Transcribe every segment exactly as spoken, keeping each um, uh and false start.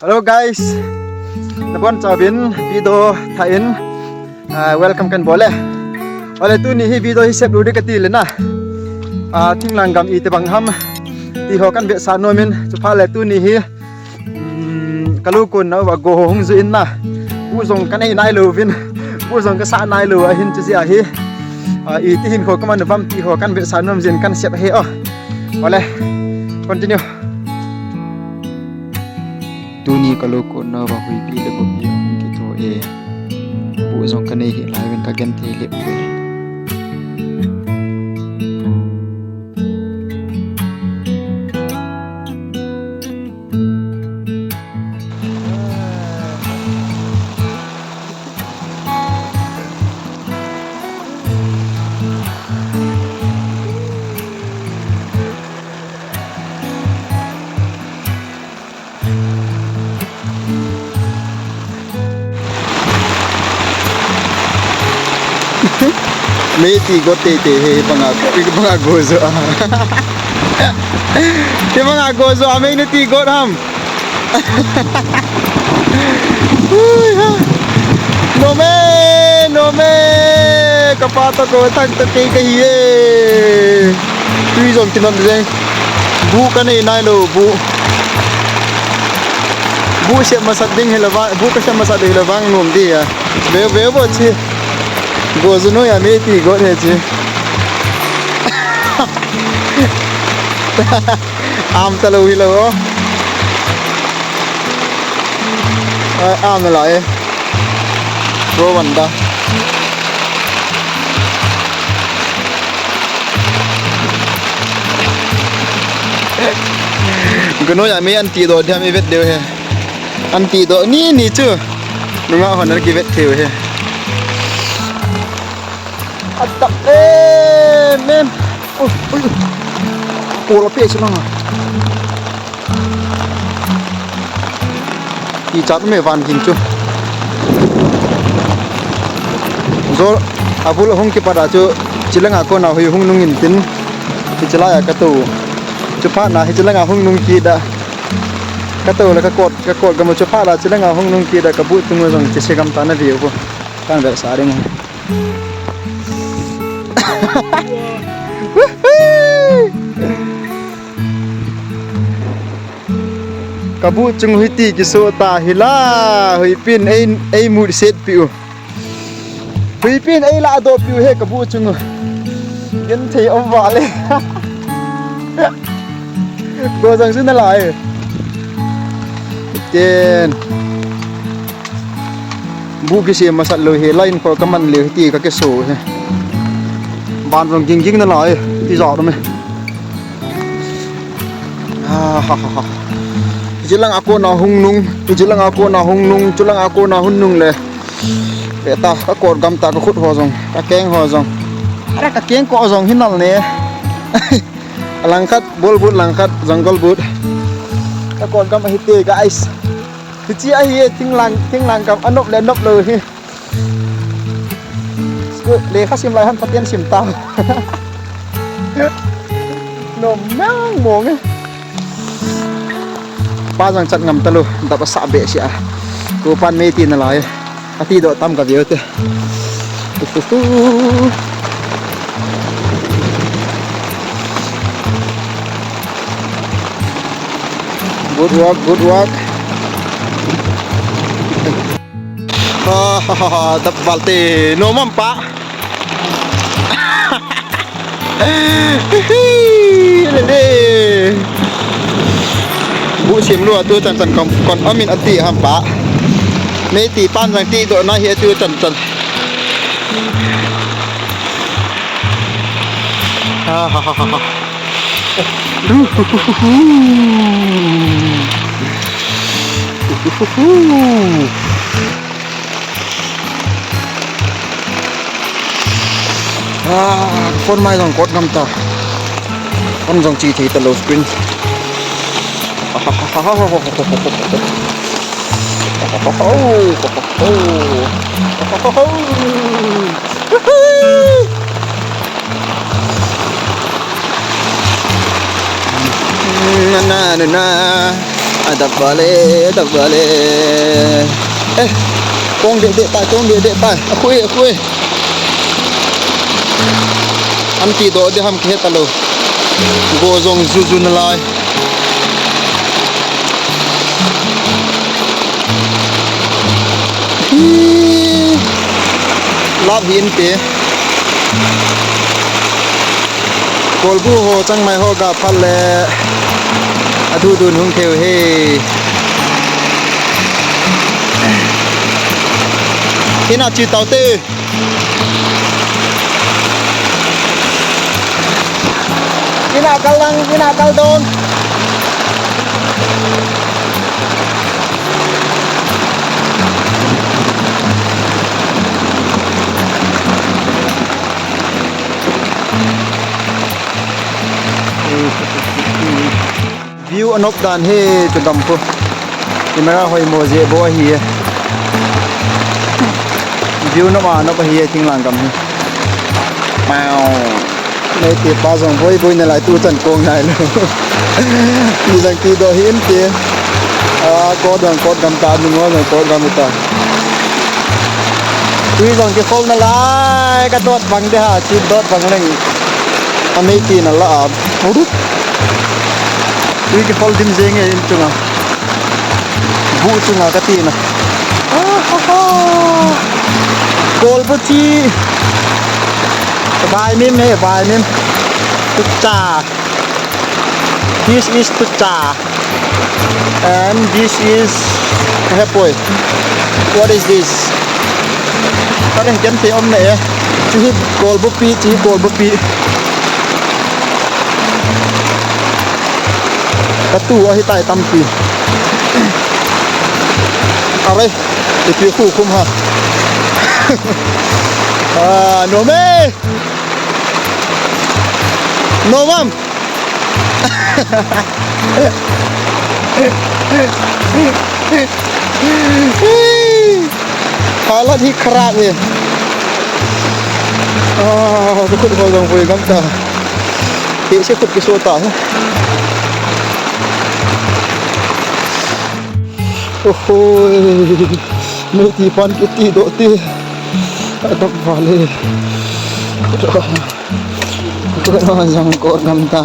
Hello guys, nabonchauvin video thah in, ah, welcome kahin bol e. Ole tuni hi video hi sep lou ding kati le na. Ah, thinglhang gam itobang ham ti ho kahin vetsah nom in, chuphat le tuni hi, um, kalou konna uva go ho hung ju in na. Bu jong kanei nailouvin, bu jong kasah nailou ahin, chujeh a hi, ah, iti hinkho kaman uvam ti ho kahin vetsah nom jin kahin sep ahi o. Ole, continue. Tuni kalou konna uva huipi le gopi ahung kitho e. Bu jong kanei hih lai uvin kagenthei lheh e. Mei ti got teitei hi banga, banga go jo a. Hi banga go jo a, mei ni ti got ham. Ui, ha. Nom e, nom e. Kapa toh kathang toh kei kahi e. Tui jong kinot jeng. Bu kanei nailou, bu. Bu sep masat ding hile vang, bu kasep masat ding hile vang nom ding a. Ve, ve vo chi. Go ju noi a mei ti got he chi. Am talou hilou o. Ai, am nalai e. Ro vanda. Go noi a mei anti doh ding ham ivet diu he. Anti doh ni ni chu. Nungah hon ana kivet thei u he. Adap em em. Ui, ui, ui. Kol ape chu langa. Kichat me van ging chu. Jol abul hung kipat a chu chilanga kona hui hung nung in tin. Hiche laiya katou. Chuphat na hiche langa hung nung kit a. Katou le kakot, kakot gam u chuphat a chilanga hung nung kit a kabu chung u jong chese gam ta na veu. Kahin vetsah ding. Kabu chung u hiti kiso ta hi la, huipin ei, ei mut set pi u. Huipin ei ladoh pi u he kabu chung u. Genthei um vale. Go jong chu nalai. Ten. Bu kisem masat lou hi, line kho kaman leu hiti kakiso hi. Ban jong ging ging nalai, ti jat um e. Ah, ha, ha, ha. Hiche langa kona hung nung, hiche langa kona hung nung, chulanga kona hung nung le. Peta, kakot gam ta kakhut ho jong, kakeng ho jong. Are kakeng ko jong hi nal ne. Langkhat, bol but langkhat, jungle but. Kakot gam ahi te, guys. Hiche ahi e, thinglhang, thinglhang gam anop le nop lou hi. School, lekha sim lai hon Pathen sim tau. Nom mong mong e. Pa jong chat ngam talou, dap asah behseh a. Tupan mei ti nalai. Ati doh tam kaveu te. Good work, good work. Ah, dap val te, nom am pa. Lele. Bu sim lou a tu chan chan kon, kon amin ati ham pa. Mei ti pan jang ti doh na hi a tu chan chan. Ha, ha, ha, ha, ha. Ah, phone mai jong kot ngam ta. Phone jong chi thei talou screen. Na, na, na, na. Adap vale, adap vale. Eh, kong deh deh tai, kong deh deh tai. Akhui, akhui. An tidoh ding ham kihe talou. Go jong juju nalai. Hi. Lap hi inte. Kolbu ho, changmai ho ga phat le. Adu dun hung thei u hi. Ina chi tau te. Ina kal lang, ina kal don. View anop dan hi chu gam pu. Camera hoimo jeh bou ahi e. View nop a nop ahi e, thinglhang gam hi. Wow. Meitei pa jong boi boi nalai, tu chan kong nailou. Ti jong tidoh hi inte. A, kot jong kot gam ta, nung jong kot gam ta. Tui jong kikhol nalai, ka dot bang de ha, chi dot bang leng. A Meitei nalai a. Tui kikhol dim jeng e in chunga. Bu chunga kati na. Ah, ha, ha. Kolbu chi. Bai mim he, bai mim. Tucha. This is tucha. And this is hepoi. What is this? Are, ken te om ne e. Chi hi kolbu pi, chi hi kolbu pi. Katu ahi tai tampi. Are, ipi khu khum ha. Ah, nom e. Nom am. Halat hi kharap e. Ah, ka khut ho jong vui gam ta. Te se khut kiso ta. Oho. Meitei pan kiti doh te. Adap vale. Ko na jang ko gam ta.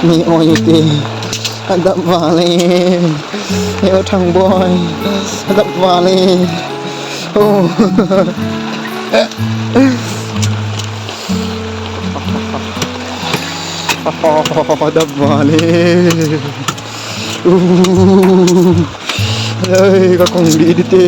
Mi oi te. Adap vale. Yo thang boi. Adap vale. Oh. Adap vale. Ai, ka kong di di te.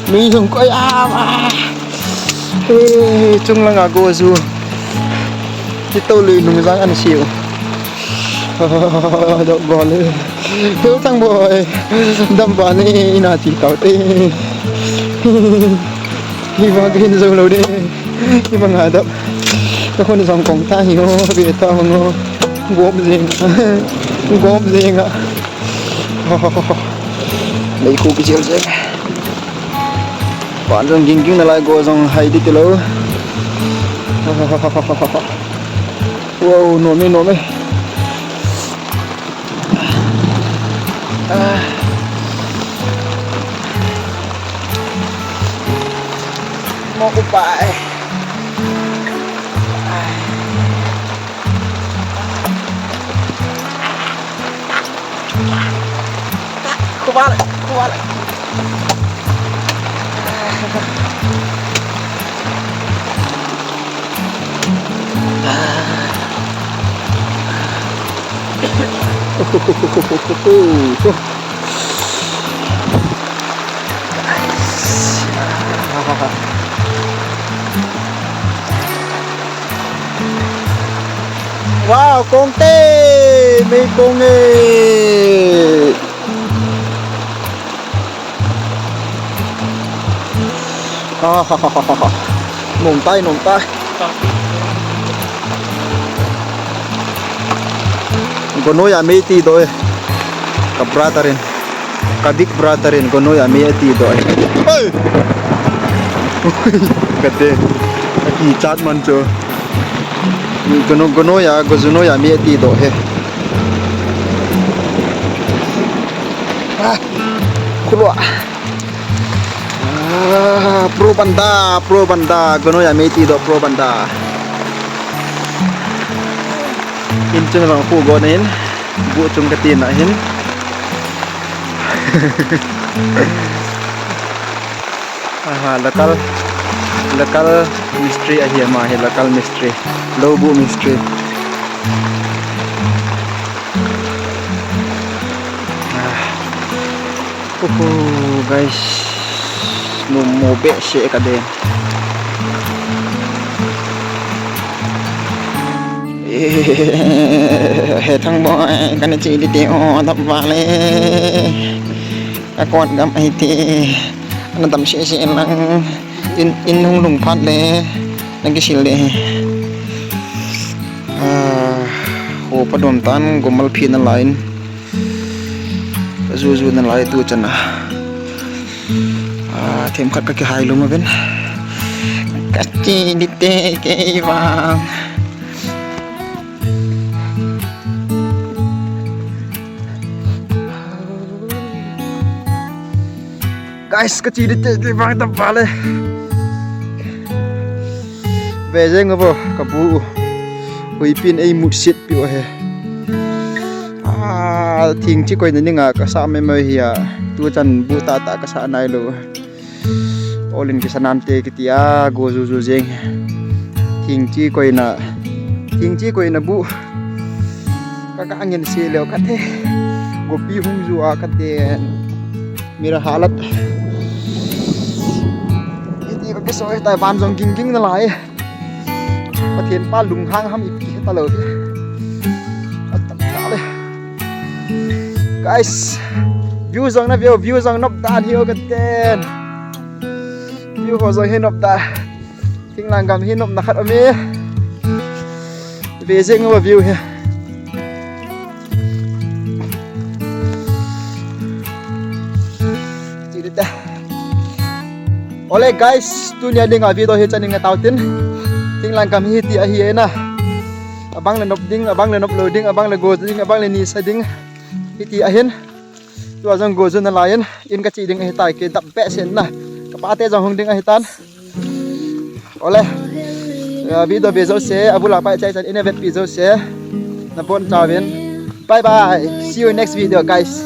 Lui jong koi a ma. Hey, chung langa go ju. Kito lui nung jang an siu. Adap vale. Hiu thang boi. Adap vale, ina ti tau te. Hi va ka hin jong lou de. Hi va nga dap. Ka khun jong kong ta hi o, ve ta ho ngo. Gop jeng. Gop jeng a. Lei khu ki jel jeng. Pan jong ging ging nalai, go jong hai di ti lou. Wow, nom e, nom e. Ah. Mo ko pa e. Ko pa, ko pa. Wow, kong te, mei kong e. Ah, ha, ha, ha, ha, ha. Nom tai, nom tai. Gonoi a mei ti doh e. Ka brother in. Ka big brother in gonoi a mei ti doh e. Oi! Ka te. Ka kichat man chu. Gono, gonoi a, gojunoi a mei ti doh e. Ah, khulua. Ah, pro banda, pro banda. Gonoya mei ti do pro banda. In chun lang khu go na in. Bu chung ka tin na hin. Aha, local, local mistri ahi ama hi, local mistri. Lou bu mistri. Ah. Uhu, guys. Numo behseh ka den. Eh, he Thangboi, kana che ding te o, dap vale. Ka kon gam ahi te. Ana dam sese lang. In, in hung lhung phat le. Na kisil le. Ah, ho padom tan gomal phi na lai in. Ka ju ju na lai tu chan a. Ah, themkhat ka kihai lum uvin. Ka che ding te kei vang. Guys, ka che ding te kei vang tam pa le. Ve jeng vo, ka bu. Huipin ei mutsit piu ahi. Ah, thingchi koina ninga ka sa mei mei hi a. Tu chan bu tata ka sa nai lou. Olin kisa nante kiti a, go ju ju jeng. Thingchi koina, thingchi koina bu. Ka ka angin se leo ka te. Gopi hung ju a ka te. Mera halat. Iti ka kisoi tai van jong ging ging na lai. Pathen pa lunghang ham ipi heta lou. Atam ta le. Guys, view jong na view, view jong nop dan hi o ka ten. View ho jong hi nop dan. Thinglhang gam hi nopna khat um e. Ve jeng uva view hi. Ole guys, tunia dinga video hi chaning a tao tin. Thinglhang gam hi ti ahi e na. Abang le nop ding, abang le nop lou ding, abang le go ding, abang le nisa ding. Hiti ahin. Tua jong go jun na lai in, in ka che ding ahi tai, kei dap behseh na. Ka pate jong hung ding ahi tan. Ole. Ya, video ve jouse, abul a pai chai chan in a vetpi jouse. Na bon chauvin. Bye bye. See you next video, guys.